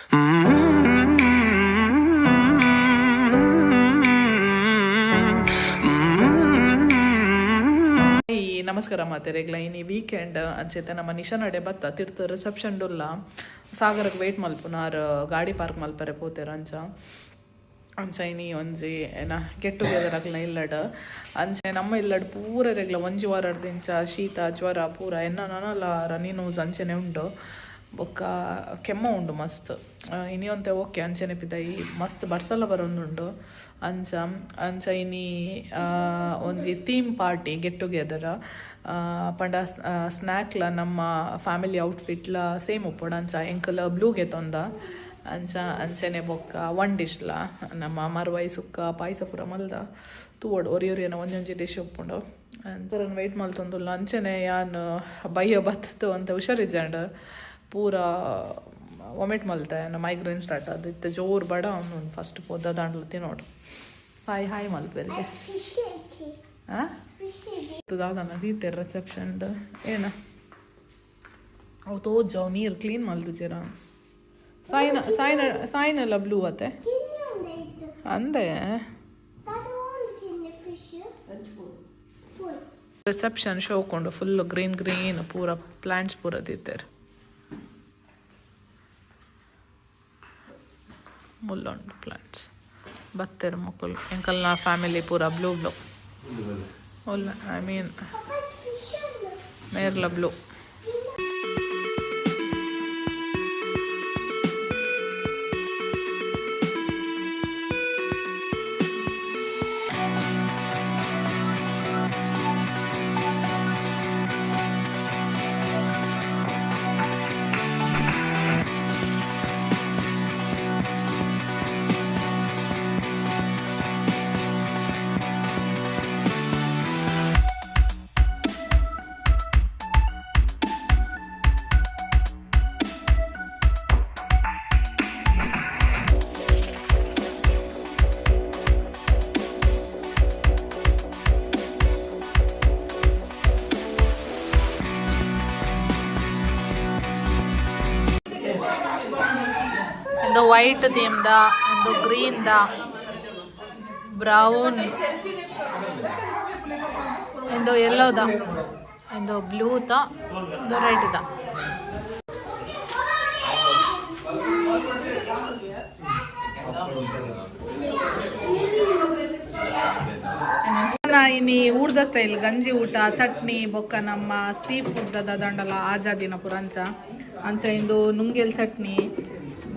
ಈ ನಮಸ್ಕಾರ ಮಾತೆರೆಗ್ಲ. ಇನಿ ವೀಕೆಂಡ್ ಅಂಚೆತೆ ನಮ್ಮ ನಿಶಾನಡೆ ಬತ್ತ ತಿರ್ತು ರಿಸೆಪ್ಷನ್ ಡುಲ್ಲ. ಸಾಗರಕ್ಕೆ ವೇಟ್ ಮಲ್ಪುನಾರ್, ಗಾಡಿ ಪಾರ್ಕ್ ಮಲ್ಪರೆ ಪೋತೆರ್. ಅಂಚ ಅಂಚ ಇನಿ ಒಂಜಿ ಏನ ಗೆಟ್ ಟುಗೆದರ್ ಅಕ್ಲ್ನ ಇಲ್ಲಡ್. ಅಂಚೆ ನಮ್ಮ ಇಲ್ಲಡ್ ಪೂರ ರೆಗ್ಲ ಒಂಜಿ ವಾರರ್ದಿಂಚ ಶೀತ ಜ್ವರ ಪೂರ ಎನ್ನ ನನಲ ರನ್ನಿ ನೋಸ್ ಅಂಚೆನೆ ಉಂಡು. ಬೊಕ್ಕ ಕೆಮ್ಮ ಉಂಡು ಮಸ್ತ್. ಇನಿ ಒಂತೆ ಓಕೆ. ಅಂಚೆನೆ ಪಿದಯಿ ಮಸ್ತ್ ಬರ್ಸಲ ಬರೊಂದುಂಡು. ಅಂಚ ಅಂಚ ಇನಿ ಒಂಜಿ ಥೀಮ್ ಪಾರ್ಟಿ ಗೆಟ್ ಟುಗೆದರ್ ಪಂಡ ಸ್ನ್ಯಾಕ್ಲ ನಮ್ಮ ಫ್ಯಾಮಿಲಿ ಔಟ್ಫಿಟ್ಲ ಸೇಮ್ ಉಪ್ಪೊಡು. ಅಂಚ ಎಂಕಲ್ ಬ್ಲೂ ಗೆತೊಂದ. ಅಂಚ ಅಂಚನೆ ಬೊಕ್ಕ ಒನ್ ಡಿಶ್ಲ ನಮ್ಮ ಮರ್ವೈ ಸುಕ್ಕ ಪಾಯಸ ಪೂರ ಮಲ್ದ ತೂವೊಡು. ಒರಿ ಒರಿಯನ ಒಂಜೊಂಜಿ ಡಿಶ್ ಉಪ್ಪುಂಡು. ಅಂಚ ವೆಯ್ಟ್ ಮಲ್ತೊಂದುಲ್ಲ. ಅಂಚನೆ ಯಾನ್ ಬಯ್ಯ ಬತ್ತುದು ಅಂತ ಹುಷಾರಿಜ್ಜಂಡ್, ಪೂರ ವಾಮಿಟ್ ಮಲ್ತೆ. ಮೈಗ್ರೇನ್ ಸ್ಟಾರ್ಟ್ ಆದ್ ಇತ್ತೆ ಜೋರು ಬಡ ಉಂಡು. ಫಸ್ಟ್ ಪೋದ ದಾಂಡ್ಲ ತಿನೋಡು. ಸಾಯಿ ಹಾಯ್ ಮಲ್ಪೆರಿಗೆ. ಆ ದಾದನ ದೀತೆರ್ ರಿಸೆಪ್ಷನ್ ಏನ ಅವು ತೋಜವು ನೀರು ಕ್ಲೀನ್ ಮಲ್ದುಜೆರ. ಸಾಯಿನ ಸಾಯಿನ ಸಾಯಿನೆಲ್ಲ ಬ್ಲೂ ಅತ್ತೆ ಅಂದೆ. ರಿಸೆಪ್ಷನ್ ಶೋಕೊಂಡು ಫುಲ್ ಗ್ರೀನ್ ಗ್ರೀನ್ ಪೂರ ಪ್ಲಾಂಟ್ಸ್ ಪೂರ ದೀತೆರ್. ಮುಲ್ಲುಂಡು ಪ್ಲಾಂಟ್ಸ್. ಬತ್ತೆರ್ ಮೊಕುಲು. ಎಂಕಲ್ನ ಫ್ಯಾಮಿಲಿ ಪೂರ ಬ್ಲೂ ಬ್ಲೂ ಉಲ್ಲ, I mean ಮೇರ್ಲ ಬ್ಲೂ. ಒಂದು ವೈಟ್ ಥೀಮ್ದ, ಒಂದು ಗ್ರೀನ್ the, brown, ಒಂದು ಯೆಲ್ಲೋದ, ಒಂದು ಬ್ಲೂದ, ಒಂದು ರೆಡ್ the. ಇನಿ ಊರ್ದ ಸ್ಟೈಲ್ ಗಂಜಿ ಊಟ, ಚಟ್ನಿ, ಬೊಕ್ಕ ನಮ್ಮ ಸೀ ಫುಡ್ ದಂಡಲ ಆಜಾದಿನ ಪುರ. ಅಂಚ ಅಂಚ ಇಂದು ನುಂಗೆಲ್ ಚಟ್ನಿ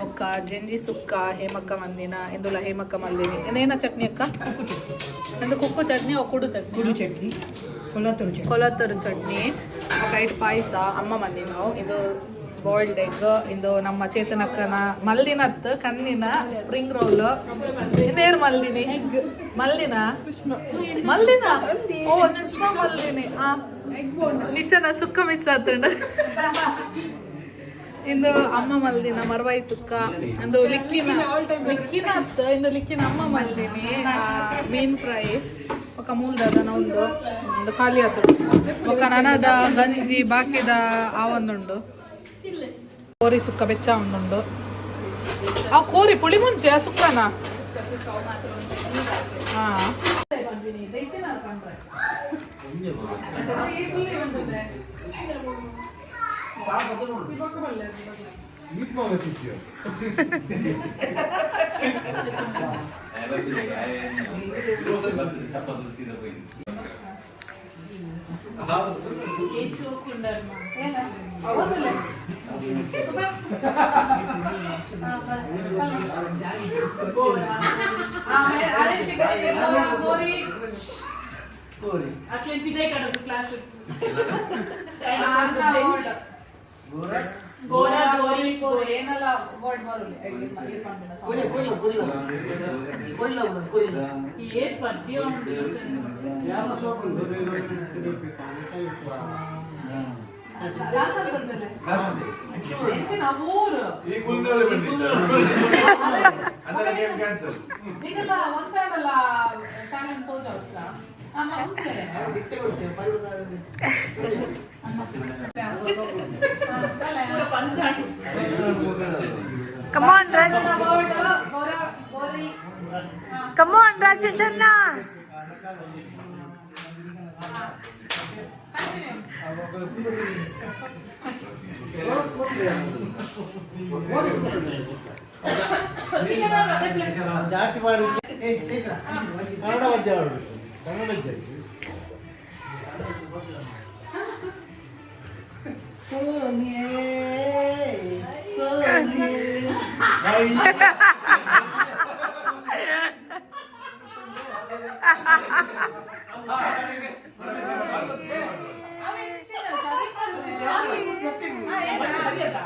ಬೊಕ್ಕ ಜೆಂಜಿ ಸುಕ್ಕ ಹೇಮಕ್ಕ ಮಂದಿನ. ಇಂದುಲ ಹೇಮಕ್ಕ ಮಲ್ದಿನಿ. ಏನ ಚಟ್ನಿ ಅಕ್ಕ? ಇಂದು ಕುಕ್ಕು ಚಟ್ನಿ, ಒಕ್ಕುಡು ಚಟ್ನಿ? ಕುಡು ಚಟ್ನಿ, ಕೊಲತ್ತೂರು ಚಟ್ನಿ. ಕೊಲತ್ತರು ಚಟ್ನಿ, ಕೈಟ್ ಪಾಯಸ ಅಮ್ಮ ಮಂದಿನವು. ಇದು ಬಾಯ್ಲ್ಡ್ ಎಗ್. ಇಂದು ನಮ್ಮ ಚೇತನಕ್ಕನ ಮಲ್ದಿನತ್ ಕಂದಿನ ಸ್ಪ್ರಿಂಗ್ ರೋಲ್. ಇಂದೇರು ಮಲ್ದಿನಿ? ಮಲ್ದಿನ ಮಲ್ದಿನ, ಓ ಸುಷ್ಮಾ ಮಲ್ದಿನಿ. ಆ ನಿಶನ ಸುಕ್ಕ ಮಿಸ್ ಆತಂಡ. ಇಂದು ಅಮ್ಮ ಮಲ್ದಿನ ಮರ್ವಾಯಿ ಸುಕ್ಕ. ಇಂದು ಲಿಕ್ಕಿನ ಲಿಕ್ಕಿನ ಅತ್ ಇಂದು ಲಿಕ್ಕಿನ ಅಮ್ಮ ಮಲ್ದಿನಿ ಮೀನ್ ಫ್ರೈ. ಬೊಕ್ಕ ಮೂಲ್ದದ ಉಂಡು, ಒಂದು ಖಾಲಿ ಆತು. ಬೊಕ್ಕ ನನದ ಗಂಜಿ ಬಾಕಿದ ಆ ಒಂದುಂಡು. ಕೋರಿ ಸುಕ್ಕ ಬೆಚ್ಚ ಒಂದುಂಡು. ಆ ಕೋರಿ ಪುಳಿ ಮುಂಚೆ ಸುಕ್ಕನ. ಹಾ ಅಟ್ಲೆ ಪಿದೈ ಕಡದು ಕ್ಲಾಸ್ ಗೋರಾ ಗೋರಿ. ಏನಲ್ಲ ಗೋಡ್ ಬರುಲಿ. ಏತ್ ಪದ್ಯ ಉಂಟು. ಹೆಚ್ಚಿನ ಊರು. ಈ ಕುಲ್ದವಳೆ ಬಂದಿದ್ದ ಅಂದ್ರೆ ಗೇಮ್ ಕ್ಯಾನ್ಸಲ್. ಈಗೆಲ್ಲ ಒಂದಾಡಲ್ಲ ಟ್ಯಾಲೆಂಟ್ ತೋಜವಚ್ಚ ಅಮ್ಮ ಉಂಟೆ. Come on, Raj. Come on, Rajesh Anna. ಜಾಸ್ತಿ ಮಾಡಿದ್ರೆ ಕನ್ನಡ ಪದ್ಯ ಆಡುದು, ಕನ್ನಡ ಪದ್ಯ. ಸೋನಿಯೇ ಸೋನಿಯೇ.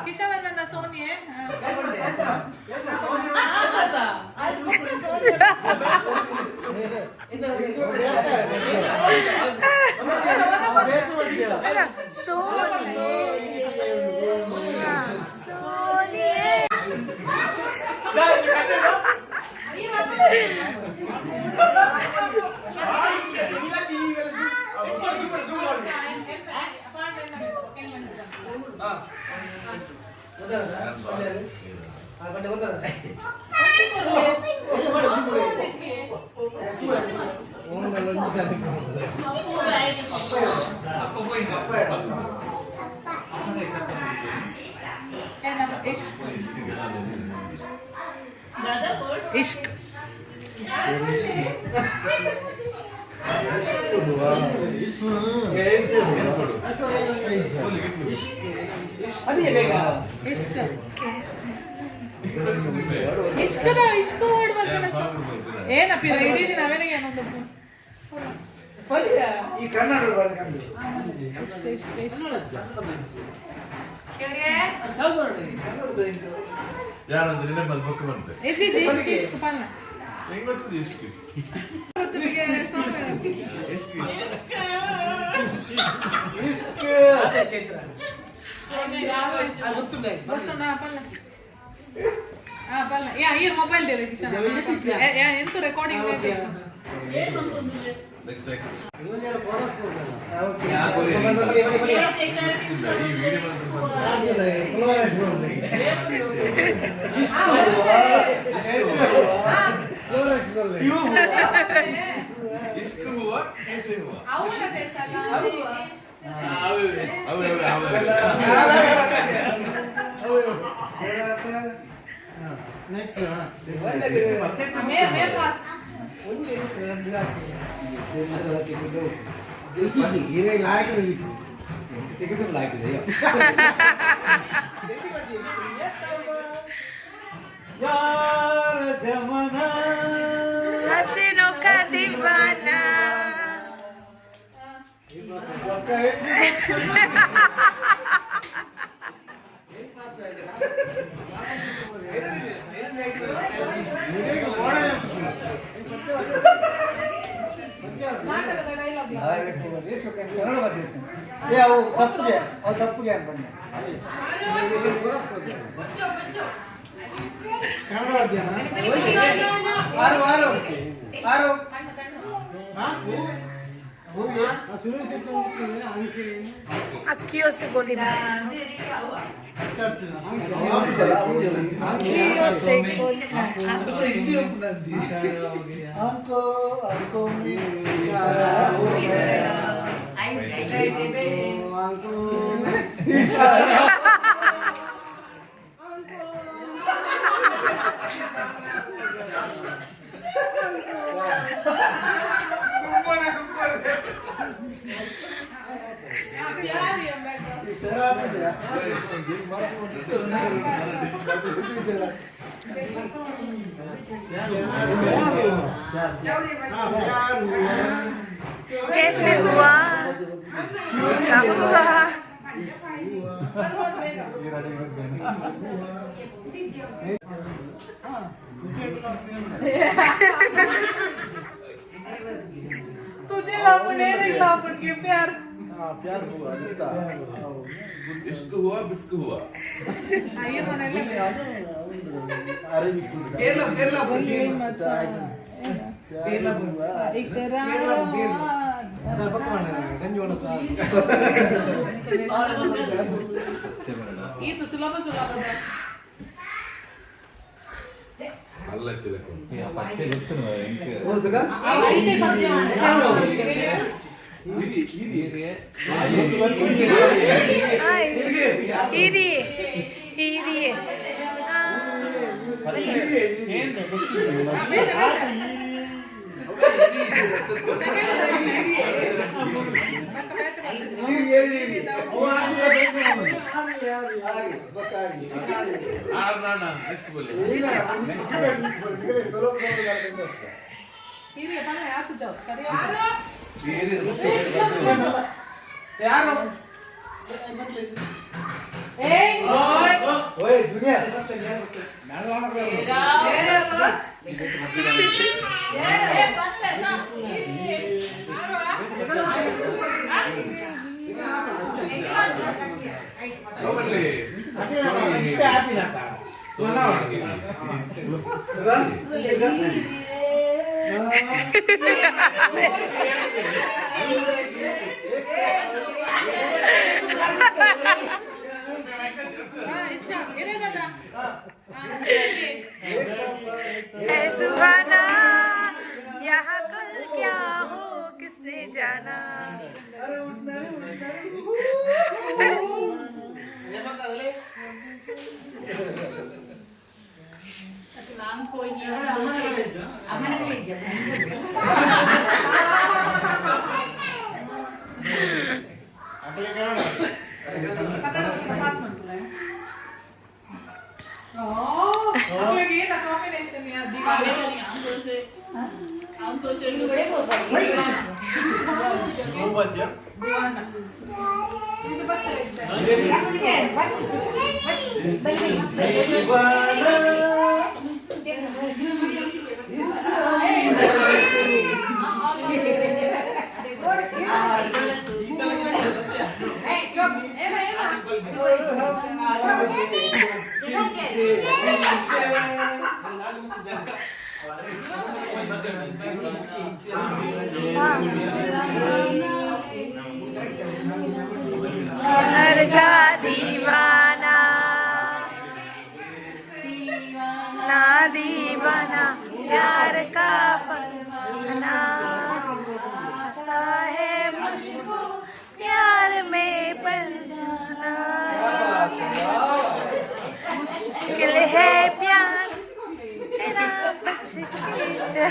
ಕಿಶನ್ ಅನ್ನ ಸೋನಿಯೇ. ಸೋನಿಯೇ ಸೋನಿಯೇ. ಇಷ್ಕ್ ಇಷ್ಕ್. ಇಷ್ಕ್ ಇಷ್ಕದ ಇಷ್ಕ್ ವರ್ಡ್ ಬರ್ತದೆ. ಏನಪ್ಪ ಇದು ಇಡೀ ದಿನ ಅವೇನಿಗೆ ಏನೊಂದು. ಈ ಕನ್ನಡ. ಇಷ್ಕ್ ಇಷ್ಕ್ ಇಷ್ಕ್. ಯಾರಂದ್ರೆ ನಿನ್ನ ಬೊಕ್ಕ ಬಂತೆ. ಇಜ್ಜಿ ಇಜ್ಜಿ, ಇಷ್ಕ್ ಇಷ್ಕ್ ಪನ್ನ. ಹೆಂಗ್ ಗೊತ್ತಿದೆ ಇಷ್ಕ್? ಗೊತ್ತು ನಿಮಗೆ? ಇಷ್ಕ್ ಇಷ್ಕ್. ಗೊತ್ತುಂಟಾ? ಪಲ್ಲ ಹಾ ಪಲ್ಲ. ಯಾ ಈ ಮೊಬೈಲ್ ದೇವೆ ಕಿಶನ್. ಎಂತ ರೆಕಾರ್ಡಿಂಗ್? Next next. ಈ ವಿಡಿಯೋ. इश्क हुआ, कैसे हुआ? ಅವೆ ಅವೆ ಅವೆ. ನೆಕ್ಸ್ಟ್. ಮೇರ್ ಮೇರ್ ಪಾಸ್. ತೆಗೆದು ಹಾಕಿದೆ. ಯಾರ ಜಮನ हसीनों का दीवाना. ನಾಟಕದ ಡೈಲಾಗ್. ಕನ್ನಡ ಪದ್ಯ. ಏ ಅವು ತಪ್ಪಿಗೆ, ಅವು ತಪ್ಪಿಗೆ ಅನ್ಕೊಂಡೆ. ಕನ್ನಡ ಪದ್ಯನಾ? ಆರು ಆರು ಆರು. ಹಾ? ಹೂಗೆ. अक्कियों से गोली मार, अक्कियों से गोली मार. अंको अंको में इशारा हो गया. इशारा. ಪ್ಯಾರಿ ಎಂಬಾಗ. ಇಶಾರ ಆಗ್ತದೆಯಾ? ಇಶಾರ. हाँ, प्यार हुआ. कैसे हुआ, क्या हुआ? ಬರ್ಬೋದು ಬೇಗ. तुझे लापून हे लापून घे प्यार. इश्क हुआ, बिस्क हुआ. ಕೇರಳ ಕೇರಳ. ಇಕರಾರ್. ಈತ ಸುಲಭ ಸುಲಭದ. ಇರಿ ಇರಿ. है सुहाना यहाँ कल क्या हो किसने जाना। प्यार का दीवाना दीवाना दीवाना प्यार का परवाना हंसता है मुझको प्यार में पड़ जाना मुश्किल है प्यार तेरा बच के जा।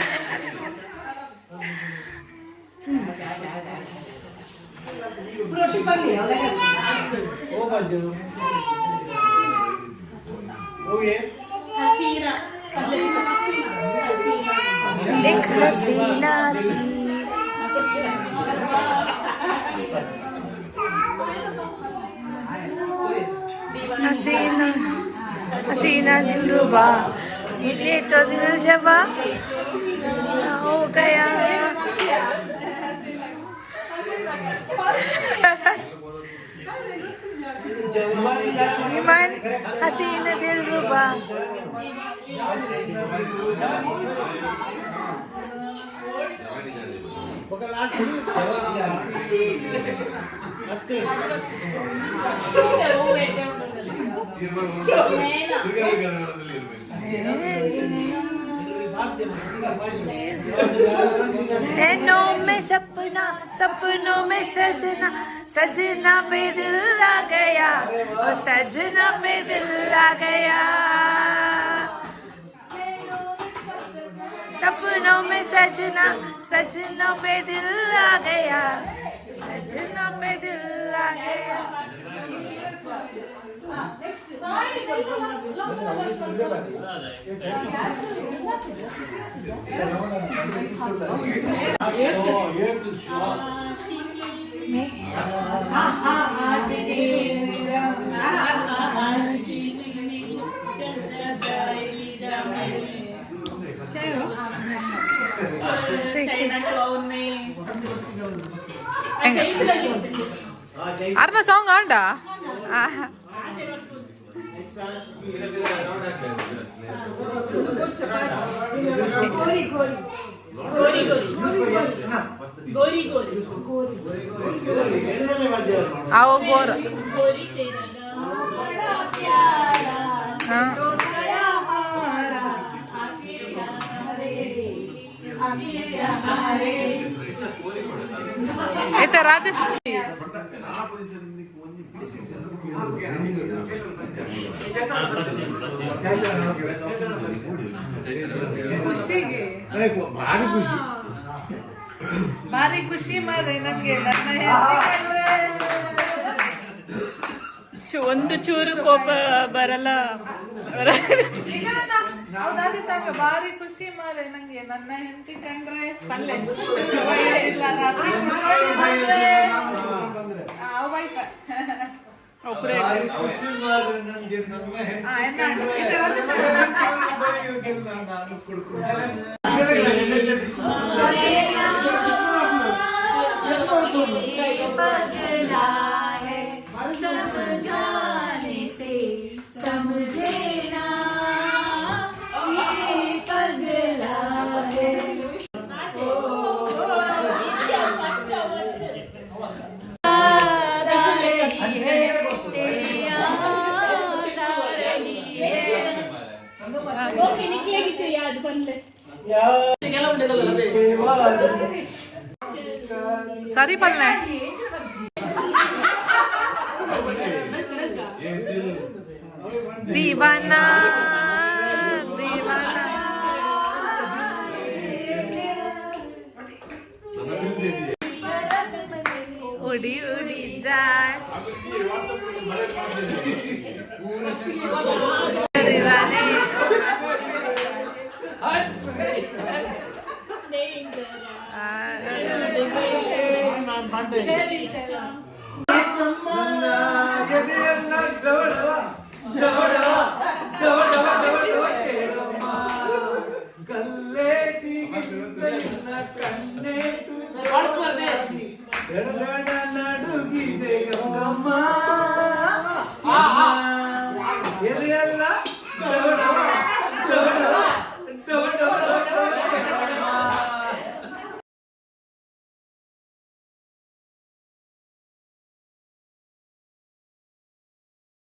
एक हसीना थी हसीना हसीना दिलरुबा मिले तो दिल जवा हो गया। मन हसीन दिलरुबा। नैनों में सपना सपनों में सजना सजना में दिल आ गया ओ सजना में दिल आ गया। सपनों में सजना सजना पे दिल आ गया सजना पे दिल आ गया। ಅರ್ನ ಸಾಂಗ್ ಆಂಡ. आओ गोर. ಐತೆ ರಾಜೇಶ್. ಖುಷಿಗೆ. ಭಾರಿ ಖುಷಿ. ಭಾರಿ ಖುಷಿ ಮಾರ್ರೆ ನನ್ಗೆ ನನ್ನ ಹೆಂಡ್ತಿ ಕಂಡ್ರೆ. ಒಂದು ಚೂರು ಕೋಪ ಬರಲ್ಲ. ನಿಜಾನ? ಹೌದಾದಿ ಸಾಂಗ್. ಭಾರಿ ಖುಷಿ ಮಾರ್ರೆ ನಂಗೆ ನನ್ನ ಹೆಂಡತಿ ಕಂಡ್ರೆ. ಇಲ್ಲ, ರಾತ್ರಿ ಕುಡ್ಕೊಂಡು ಬಂದ್ರೆ. ಆ, ವೈಫ್. ಭಾರಿ ಖುಷಿ ಮಾರ್ರೆ ನನ್ಗೆ ನನ್ನ ಆ, ಹೆಂಡತಿ ಎನ್ನ? ಇದು ರಾಜೇಶ್ ಅಣ್ಣ. ಬರೆಯುವುದಿಲ್ಲ ನಾನು ಕುಡ್ಕೊಂಡು. पगला है, समझाने से समझे ना, ये पगला है। याद आ रही है, तेरी याद आ रही है। ಓಕೆ, ನಿಕ್ಲೆಗಿತ್ತು ಯಾವ್ದು ಬಂದ್ಲೆ? ಸರಿ ಪಲ್ಲೆ. ದೀವಾನ ದೀವಾನ. ಉಡಿ ಉಡಿ ಜಾಯ್ ದೀವಾನೆ. ಆ, ನನ್ನ ಎದೆಯೆಲ್ಲ ಡವಡವ ಡವಡವ ಡವಡವ ಡವಡವ ಕೇಳಮ್ಮ. ಕಲ್ಲೇಟಿಗಿಂತ ನಿನ್ನ ಕಣ್ಣೇಟು ದಡದಡ ನಡುಗಿದೆ ಗಂಗಮ್ಮ. ಎದೆಯೆಲ್ಲ